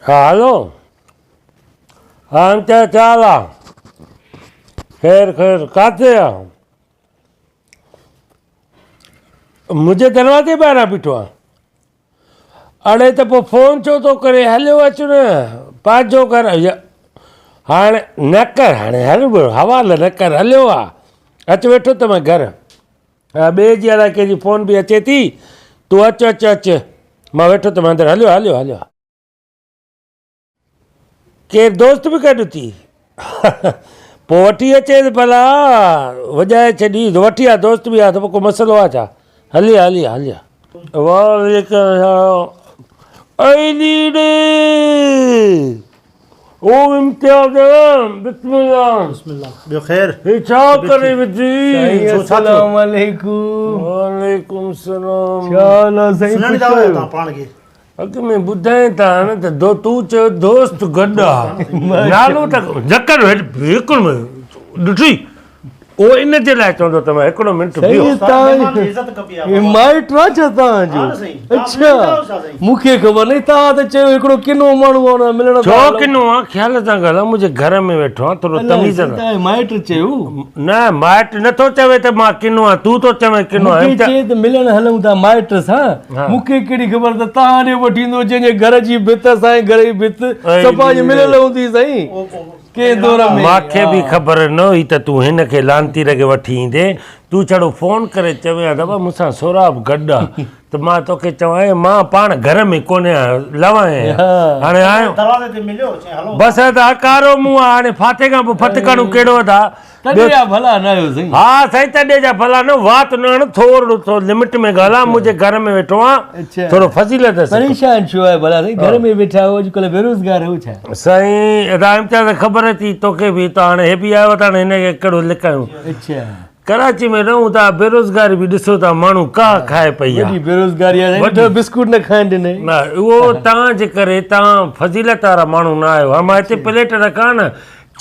ها هلو ها امتياز ڇا حال آ خير خير ڪاٿي آ منهنجي دروازي ٻاهران بيٺو آ اڙي ته پوء فون ڇو ٿو ڪري هليو اچ نه پنهنجو گهر هاڻي نه ڪر هاڻي هل حوال نه ڪر هليو آ اچ ويٺو ته مان گهر ها ٻئي جي الائي ڪنهن جي فون به اچي ٿي تون اچ اچ اچ مان ويٺو ته اندر هليو هليو هليو ڪير دوست به گڏ ٿي پوء وٺي اچيس ڀلا وڄائي ڇڏي وٺي آ دوست به آ ته پوء ڪو مسئلو آ ڇا هلي هلي هلي وعليڪم او امتياز بسم الله بسم الله ٻيو خير هي ڇا ڪري وڌي سائين السلام عليڪم وعليڪم السلام ڇا حال آ سائين سڃاڻي ٿا آهيو توهان پاڻ کي اڳ ۾ ٻڌائين ٿا نه ته دو تون چيو دوست گڏ آ نالو ته ذڪر هڪ ڏٺي اهو ان جي لاء چوندو ته مان هڪڙو منٽ بيهو. سائين مائٽ آ ڇا توهان جو؟ اڇا مون کي خبر ناهي توهان ته چيو هڪڙو ڪنو ماڻهو آ ان سان ملڻ ڇو ڪنو آ خيال سان ڳالهاء منهنجي گهر ۾ ويٺو آهيان ٿورو تميز سان توهان مائٽ چيو نه مائٽ نٿو چوي ته مان ڪنو آهيان تون ٿو چوين ڪنو آهيان مون کي چئي ته ملڻ هلون ٿا مائٽ سان مون کي ڪهڙي خبر ته توهان ڏي وٺي ايندو جنهن جي گهر جي ڀت اسان جي گهر جي ڀت صفا ائين مليل هوندي سائين ڪنهن دور ۾. مان کي به خبر نه هئي ته تون هن کي لعنتير کي وٺي ايندين. تون ڇڙو فون ڪري چوين ها ته ابا مون سان سهراب گڏ آ ته مان توکي چوان ها مان پاڻ گهر ۾ ڪونهي آهيان لوائين ها. هاڻي آيو. دروازي تي مليو چيائين هلو. بس ادا ڪارو منهن آ هاڻي ڦاٿي کان پوء ڦٿڪڻو ڪهڙو ادا. تڏي جا ڀلا نه آهيو سائين. ها سائين تڏي جا ڀلا نه وات نه هڻ ٿورڙو ٿو لمٽ ۾ ڳالهاء منهنجي گهر ۾ ويٺو آهان ٿورو فضيلت سک. پريشان ڇو آهيو ڀلا سائين گهر ۾ ويٺا آهيو اڄڪلهه بيروزگار آهيو ڇا. سائين ادا امتياز خبر اٿي توکي به ته هاڻي هي به آيو ته هاڻي هن کي ڪهڙو لڪايون. اڇا. ڪراچي ۾ رهون ٿا بيروزگاري به ڏسو ٿا ماڻهو ڪاهه کائي پئي آ. وڏي بيروزگاري آهي سائين ڏٺو بسڪوٽ نه کائڻ ڏنئي. نه اهو توهان جي ڪري توهان فضيلت وارا ماڻهو نه آهيو هاڻي مان هتي پليٽ رکان نه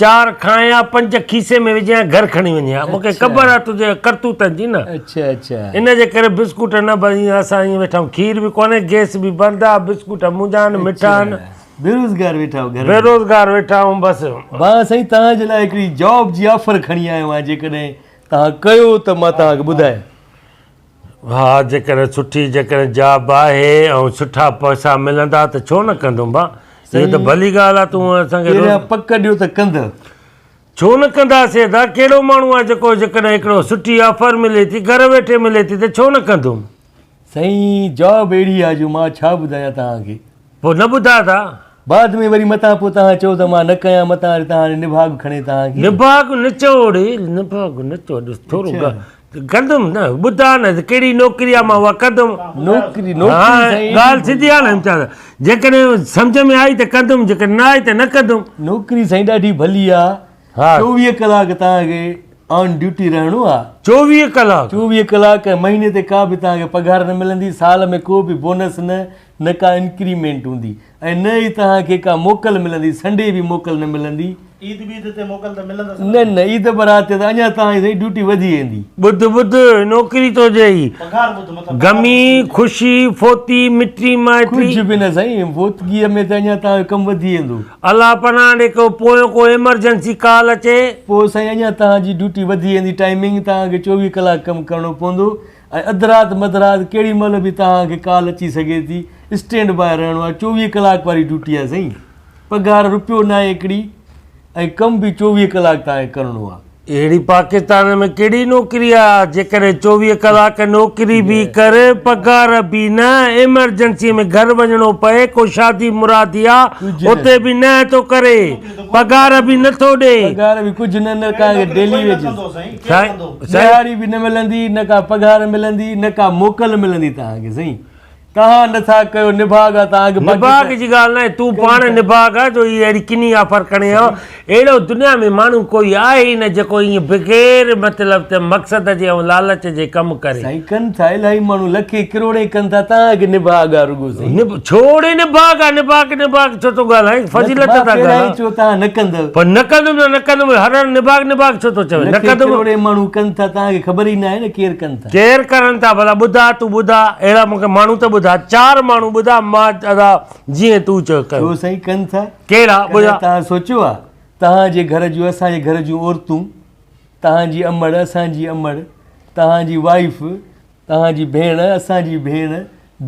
چار کائين ها پنج کيسي ۾ وجهين ها گهر کڻي وڃين ها مونکي خبر آ تنهنجي ڪرتوتن جي نه اڇا اڇا ان جي ڪري بسڪوٽ نه بس ائين اسان ائين ويٺا آهيون کير به ڪونهي گئس به بند آ بسڪوٽ منهنجا آهن مٺا آهن بيروزگار ويٺا آهيو گهر ۾ بيروزگار ويٺا آهيون بس مان سائين توهان جي لاء هڪڙي جاب جي آفر کڻي آيو آهيان جيڪڏهن توهان ڪيو ته مان توهان کي ٻڌايان ها جيڪڏهن سٺي جيڪڏهن جاب آهي ۽ سٺا پئسا ملندا ته ڇو نه ڪندم ڀا اهو ته ڀلي ڳالهه آهي تون اسان کي پهريان پڪ ڏيو ته ڪندء. ڇو نه ڪنداسين ادا ڪهڙو ماڻهو آهي جيڪو جيڪڏهن هڪڙو سٺي آفر ملي ٿي گهر ويٺي ملي ٿي ته ڇو نه ڪندم. سائين جاب اهڙي آهي جو مان ڇا ٻڌايان توهان کي. پوء نه ٻڌاء ٿا. بعد ۾ وري متان پوء توهان چئو ته مان نه ڪيان متان وري توهان نڀاڳ کڻي توهان کي. نڀاڳ نه چئو ڙي نڀاڳ نه چئو ڏس ٿورو ڪندم نه ٻڌاء نه ڪهڙي نوڪري آ مان اها ڪندم. نوڪري نوڪري سائين ڳالهه سڌي آ نه امتياز جيڪڏهن سمجهه ۾ آئي ته ڪندم جيڪڏهن نه آئي ته نه ڪندم. نوڪري سائين ڏاڍي ڀلي آ 24 ڪلاڪ توهان کي آن ڊيوٽي رهڻو آ. 24 ڪلاڪ. 24 ڪلاڪ ۽ مهيني تي ڪا به توهان کي پگهار نه ملندي سال ۾ ڪو به بونس نه نه ڪا انڪريمينٽ هوندي ۽ نه ئي توهان کي ڪا موڪل ملندي، سنڊي به موڪل نه ملندي. عيد ٻيد تي موڪل ته ملندس نه؟ نه نه عيد برات تي ته اڃا توهان جي سائين ڊيوٽي وڌي ويندي. ٻڌ ٻڌ نوڪري ٿو چئي. پگهار ٻڌ متان پگهار غمي، خوشي، فوتي، مٽي مائٽي. ڪجهه به نه سائين فوتگيء ۾ ته اڃا توهان جو ڪم وڌي ويندو. الله پناهه ڏي ڪو پويون ڪو ايمرجنسي ڪال اچي. پوء سائين اڃا توهان جي ڊيوٽي وڌي ويندي ٽائيمنگ توهان کي 24 ڪلاڪ ڪم ڪرڻو پوندو. ۽ اڌ رات مڌ رات ڪهڙي مهل به توهان کي ڪال اچي سگهي ٿي اسٽينڊ باء رهڻو آهي 24 ڪلاڪ واري ڊيوٽي آهي سائين پگهار روپيو ناهي هڪڙي ۽ ڪم به 24 ڪلاڪ توهان کي ڪرڻو آهي. اهڙي پاڪستان ۾ ڪهڙي نوڪري آ جيڪڏهن 24 ڪلاڪ نوڪري به ڪر پگهار به نه ايمرجنسي ۾ گهر وڃڻو پئي ڪو شادي مرادي آ اتي به نه ٿو ڪري پگهار به نه ٿو ڏي. پگهار به ڪجهه نه نه ڪا ڊيلي ويجز. ڏهاڙي به نه ملندي نه ڪا پگهار ملندي نه ڪا موڪل ملندي توهان کي سائين توهان نٿا ڪيو نڀاڳ آ توهان کي نڀاڳ جي ڳالهه ناهي تون پاڻ نڀاڳ آ جو هي اهڙي ڪني آفر کڻي آيو اهڙو دنيا ۾ ماڻهو ڪوئي آهي ئي نه جيڪو ائين بغير مطلب ته مقصد جي ۽ لالچ جي ڪم ڪري. سائين ڪن ٿا الاهي ماڻهو لکين ڪروڙين ڪن ٿا توهان کي نڀاڳ آ رڳو سائين. ڇو ڙي نڀاڳ آ نڀاڳ نڀاڳ ڇو ٿو ڳالهائين فضيلت مان ٿا پهريان ئي ڳالهايو. چيو توهان نه ڪندؤ. پر نه ڪندم ته نه ڪندم هر هر نڀاڳ نڀاڳ ڇو ٿو چوين نه لکين ڪندم. ڪروڙين ماڻهو ڪن ٿا توهان کي خبر ئي ناهي نه ڪير ڪن ٿا. ڪير ڪرن ٿا ڀلا ٻڌاء تون ٻڌاء اهڙا مون کي ماڻهو ته ٻڌاء. ٻڌا چار ماڻهو ٻڌا مان ادا جيئن تون چيو ڪيو. ڇو سائين ڪن ٿا. ڪهڙا ٻڌا. ڪڏهن توهان سوچيو آ توهان جي گهر جون اسان جي گهر جون عورتون توهان جي امڙ اسان جي امڙ توهان جي وائيف توهان جي ڀيڻ اسان جي ڀيڻ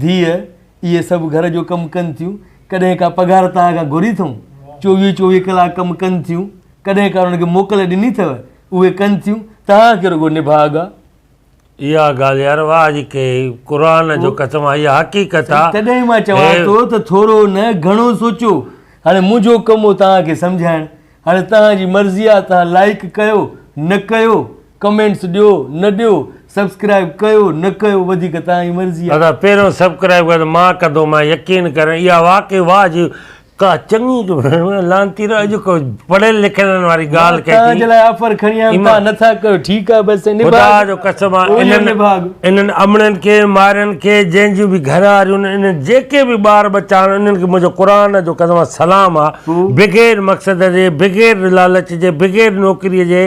ڌيء اهي سڀ گهر جو ڪم ڪن ٿيون ڪڏهن ڪا پگهار توهان کان گهري اٿئون چوويهه چوويهه ڪلاڪ ڪم ڪن ٿيون ڪڏهن ڪا انهن کي موڪل ڏني اٿو اهي ڪن ٿيون توهان کي رڳو نڀاڳ آ. اها ڳالهه يار واهه جي ڪئي قرآن جو قسم آ اها حقيقت آ. تڏهن مان چوان ٿو ته ٿورو نه گهڻو سوچو هاڻي منهنجو ڪم هو توهان کي سمجهائڻ هاڻي توهان جي مرضي آ توهان لائيڪ ڪيو نه ڪيو ڪمينٽس ڏيو نه ڏيو سبسڪرائيب ڪيو نه ڪيو وڌيڪ توهان جي مرضي آ. ادا پهريون سبڪرائيب ڪر مان ڪندو مان يقين ڪر اها واقعي واه جي ڪا چڱي لعنتي اڄ ڪو پڙهيل لکيلن واري ڳالهه ڪئي توهان جي لاء آفر کڻي آيم توهان نٿا ڪيو ٺيڪ آ بس نڀاڳ خدا جو قسم آ انهن انهن امڙين کي مائرن کي جنهن جون به گهر واريون انهن جيڪي به ٻار ٻچا آهن انهن کي منهنجو قرآن جو قسم آ سلام آ بغير مقصد جي بغير لالچ جي بغير نوڪري جي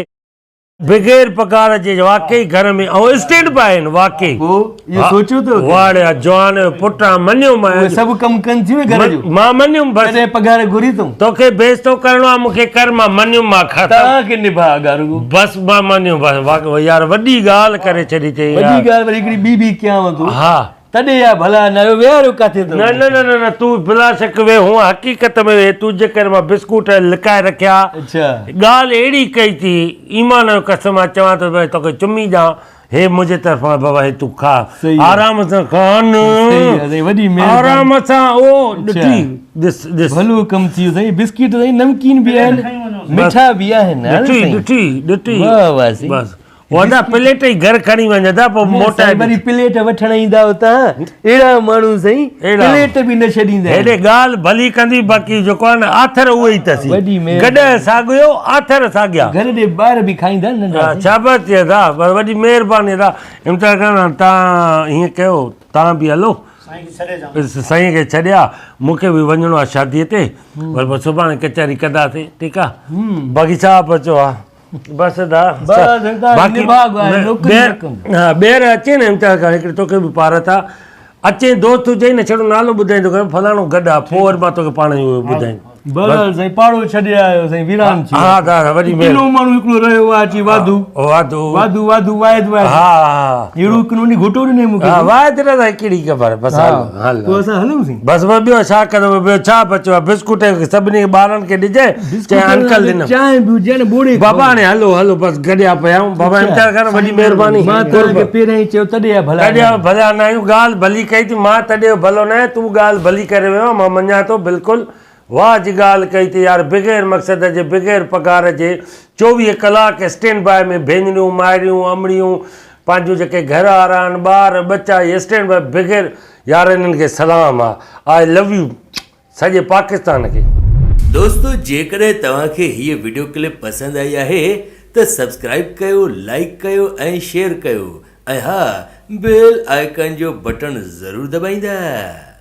بغير پگهار جي واقعي گهر ۾ ۽ اسٽينڊ باء آهن واقعي. پوء اهو سوچيو اٿو ڪڏهن؟ واڙيا جوان جو پٽ آن مڃيو مان اهي سڀ ڪم ڪن ٿيون نه گهر جو. مان مڃيم بس. ڪڏهن پگهار گهري اٿئون؟ توکي بيعزتو ڪرڻو آ مونکي ڪر مان مڃيم مان ختم. توهان کي نڀاء اڳا رڳو. بس مان مڃيم بس واقعي يار وڏي ڳالهه ڪري ڇڏي اٿئي يار. وڏي ڳالهه وري هڪڙي ٻي به ڪيانو ٿو. ها. تڏهن يا ڀلا نه آيو ويهاريو ڪاٿي اٿو. نه نه نه نه تون بلا شڪ ويهه هونء حقيقت ۾ ويهه تون جي ڪري مان بسڪوٽ لڪائي رکيا. اڇا. ڳالهه اهڙي ڪئي ٿي ايمان جو قسم آ چوان ٿو ڀئي توکي چمي ڏيان هي منهنجي طرفان بابا هي تون کاء آرام سان کاء نه صحيح آ سائين وڏي مهرباني آرام سان او ڏٺي ڏس ڏس ڀلو ڪم ٿي ويو سائين بسڪيٽ سائين نمڪين به آهن مٺا به آهن ڏٺي ڏٺي ڏٺي واه واه سائين بس ادا پليٽ ئي گهر کڻي وڃ ادا پوء موٽائي وري پليٽ وٺڻ ايندا اتان اهڙا ماڻهو سائين پليٽ به نه ڇڏيندا هيڏي ڳالهه ڀلي ڪندي باقي جيڪو آهي نه آٿر اهي ئي اٿس گڏهه ساڳيو آٿر ساڳيا گهر ڏي ٻار به کائيندا ننڍا شاباس ٿئي ادا پر وڏي مهرباني ادا امتياز خان تان هيئن ڪيو تان به هلو سائين کي ڇڏيا مون کي به وڃڻو آهي شادي تي وري پوء سڀاڻي ڪچهري ڪنداسين ٺيڪ آهي باقي ڇا بچو آهي بس ادا باقي ٻيهر اچين نه امتياز خان هڪڙي توکي به پارت آ اچين دوست هجئي نه ڇڙو نالو ٻڌائيندو ڪر فلاڻو گڏ آ پوء وري مان توکي پاڻ ئي ٻڌائيندو بهرحال سائين پاڙو ڇڏي آيو سائين ويران ٿي ها دادا وڏي مهر ڪنو ماڻهو هڪڙو رهيو آ اچي واڌو واڌو واڌو واڌو واحد واحد ها ها اهڙو ڪنو ني گهٽو ڏني مونکي ها واحد نه سائين ڪهڙي خبر بس هل هل پوء اسان هلون سين بس بس ٻيو ڇا ڪندو ٻيو ڇا بچيو آ بسڪوٽ سڀني ٻارن کي ڏجي چانهه انڪل ڏنم. چانهه به هجي نه ٻوڙي کائون. بابا هاڻي هلو هلو بس گڏيا پيا آهيون. بابا امتياز خان وڏي مهرباني. مان توهان کي پهريان ئي چيو تڏهن آء ڀلا تڏهن آء ڀلا نه آهيون. ڳالهه ڀلي ڪئي ٿي مان تڏهن ڀلو نه آهيان تون ڳالهه ڀلي ڪري ويو آهين مان مڃان ٿو بلڪل واهه جي ڳالهه ڪئي ٿي يار بغير مقصد جي بغير پگهار جي 24 ڪلاڪ اسٽينڊ باء ۾ ڀينريون مائريون امڙيون پنهنجون جيڪي گهر وارا آهن ٻار ٻچا اهي اسٽينڊ باء بغير يار انهن کي سلام آ آء لو يو سڄي پاڪستان کي. دوستو جيڪڏهن توهان کي هيء وڊيو ڪلپ پسند آئي آهي ته سبسڪرائيب ڪيو لائيڪ ڪيو ۽ شيئر ڪيو ۽ ها بيل آئيڪن جو بٽڻ ضرور دٻائيندا.